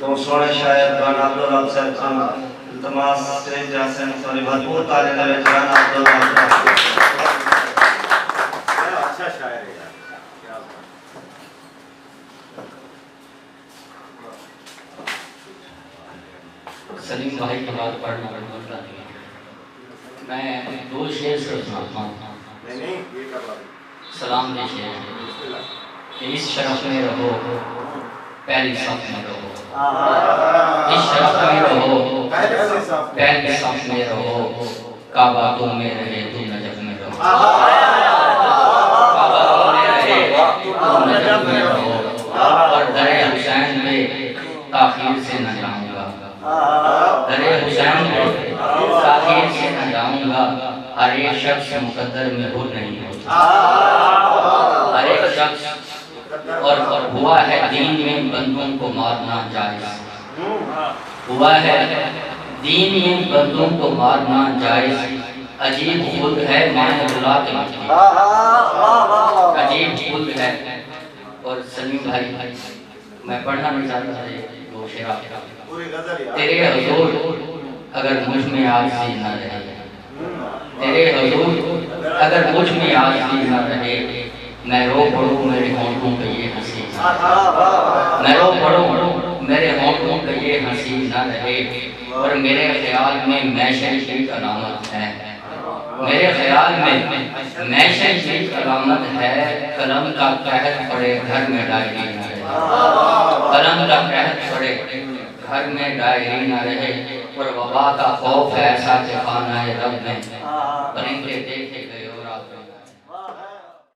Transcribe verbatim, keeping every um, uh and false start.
بہت سوہݨے شاعر رانا عبدالرب صاحب کوں التماس اسٹیج تے آسن، سوری، بھرپور تالیاں دے وچ رانا عبدالرب صاحب۔ بڑا اچھا شاعر ہے یار، کیا بات۔ سلیم بھائی کے بعد پڑھنا بڑی ممکن نہیں ہے۔ میں دو شعر صرف سناتا ہوں۔ نہیں، نہیں، یہ کیا بات ہے؟ سلام دے شعر ہیں۔ بسم اللہ۔ کہ اس شرف میں رہو، پہلی صف میں رہو۔ اس شرف میں رہو، پہلی صف میں رہو۔ کعبہ تو میں رہے، تو نجف میں رہو۔ کعبہ تو میں رہے، تو نجف میں رہو۔ اور در حسین پہ تاخیر سے نہ جاؤں گا۔ در حسین پہ تاخیر سے نہ جاؤں گا۔ ہر ایک شخص مقدر میں حر نہیں ہوتا۔ ہر ایک شخص، اور، اور ہوا ہے دین میں بندوں کو مارنا جائز۔ ہوا ہے دین میں بندوں کو مارنا جائز۔ عجیب خلد ہے مائیں اللہ کے مٹی۔ عجیب خلد ہے۔ اور سلیم بھائی، میں پڑھنا نہیں چاہتا تھا یہ دو شعر آپ کا۔ پوری غزل یار۔ تیرے حضور اگر مجھ میں عاجزی نہ رہے، تیرے حضور اگر مجھ میں عاجزی نہ رہے، میں رو پڑوں میرے ہونٹوں پہ یہ ہنسی نہ رہے۔ میں رو پڑوں میرے ہونٹوں پہ یہ ہنسی نہ رہے، اور میرے خیال میں محشر کی علامت ہے۔ میرے خیال میں محشر کی علامت ہے، قلم کا قحط پڑے گھر میں ڈائری نہ رہے۔ قلم کا قحط پڑے گھر میں ڈائری نہ رہے، اور وبا کا خوف ہے ایسا کہ خانہ رب میں پرندے دیکھ